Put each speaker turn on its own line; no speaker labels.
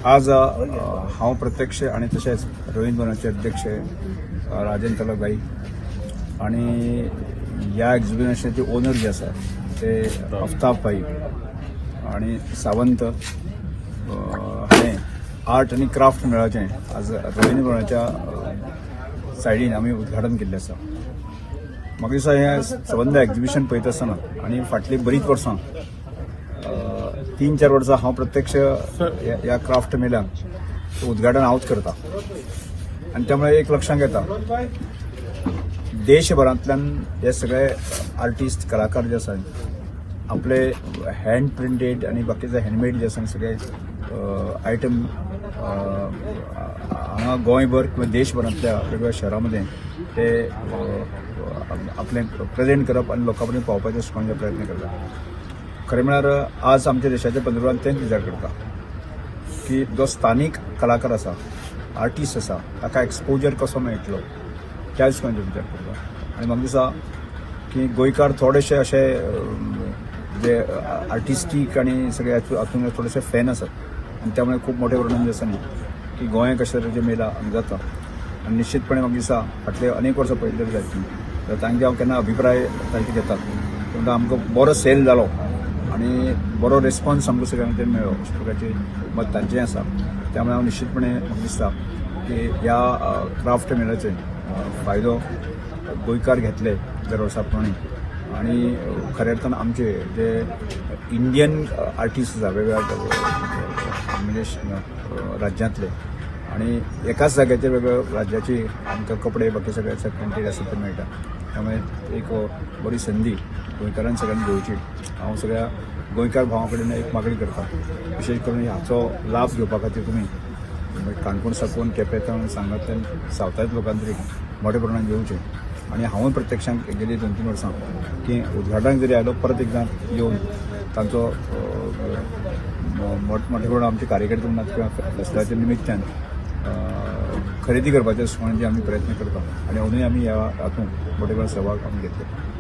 आज हांव प्रत्यक्ष आनी तशेंच रवींद्र भवनाचे अध्यक्ष राजन तलक भाई आनी ह्या एक्झिबिशनाचे ओनर जे आसा ते अफ्ताब भाई आनी सावंत हाणें आर्ट आनी क्राफ्ट मेळाचें आज रवींद्र भवनाच्या सायडीन आमी उद्घाटन केल्लें आसा. म्हाका दिसता हें सबंद एक्झिबिशन पळयता आसतना आनी फाटलीं बरीच वर्सां 3-4 वर्सां हांव प्रत्यक्ष ह्या क्राफ्ट मेल्यान उद्घाटन हांवच करता आनी त्यामुळे एक लक्षांत येता देशभरांतल्यान हे सगळे आर्टिस्ट कलाकार जे आसा आपले हँड प्रिंटेड आनी बाकीचे हँडमेड जे आसा सगळे आयटम हांगा गोंयभर किंवा देशभरांतल्या वेगवेगळ्या शहरां मदें ते आपलें प्रेजेंट करप आनी लोकां पर्यंत पावोवपाचे दृश्टीकोनाचे प्रयत्न करता. खरें म्हळ्यार आज आमच्या देशाचे पंतप्रधान तेंच विचार करता की जो स्थानीक कलाकार आसा, आर्टिस्ट आसा, ताका एक्सपोजर कसो मेळटलो त्या दृश्टीकोनाचेर विचार करता. आनी म्हाका दिसता की गोंयकार थोडेशे अशे जे आर्टिस्टीक आनी सगळे हातून थोडेशे फॅन आसात आनी त्यामुळे खूब मोठे प्रमाणान जे आसा न्ही की गोंयांत कशे तरेचे मेला हांगा जाता. आनी निश्चितपणे म्हाका दिसता फाटले अनेक वर्सां पळयल्ले जायत न्ही तांचे हांव केन्ना अभिप्राय तांचे घेतात पूण आमकां बरो सेल जालो आनी बरो रिस्पॉन्स आमकां सगळ्यांक मेळ्ळो अशा प्रकारचे मत तांचें आसा. त्यामुळे हांव निश्चितपणे म्हाका दिसता की ह्या क्राफ्ट मेळाचे फायदो गोंयकार घेतले दर वर्सा प्रमाणे आनी खऱ्या अर्थान आमचे जे इंडियन आर्टिस्ट आसा वेगवेगळ्या म्हणजे राज्यांतले आनी एकाच जाग्याचेर वेगवेगळ्या राज्याची आमकां कपडे बाकी सगळे प्रिंटेड आसा ते मेळटा. त्यामुळे एक बरी संदी गोंयकारान सगळ्यांनी घेवची. हांव सगळ्या गोंयकार भावां कडेन एक मागणी करता, विशेश करून हाचो लाभ घेवपा खातीर तुमी काणकोण साकून केपें सांगांतल्यान सावथांत लोकांनी तरी मोठ्या प्रमाणात येवचें. आनी हांवूय प्रत्यक्षांत गेली 2-3 वर्सां की उद्घाटनाक जरी आयलो परत एकदां येवन तांचो मोठ्या प्रमाणात आमचे कार्यकर्ते म्हणटात किंवा फेस्ताच्या निमित्तान खरेदी करपाचे दृश्टीकोनाचे आमी प्रयत्न करता आनी अजूनय आमी ह्या हातूंत मोठ्या प्रमाणात सहभाग आमी घेतले.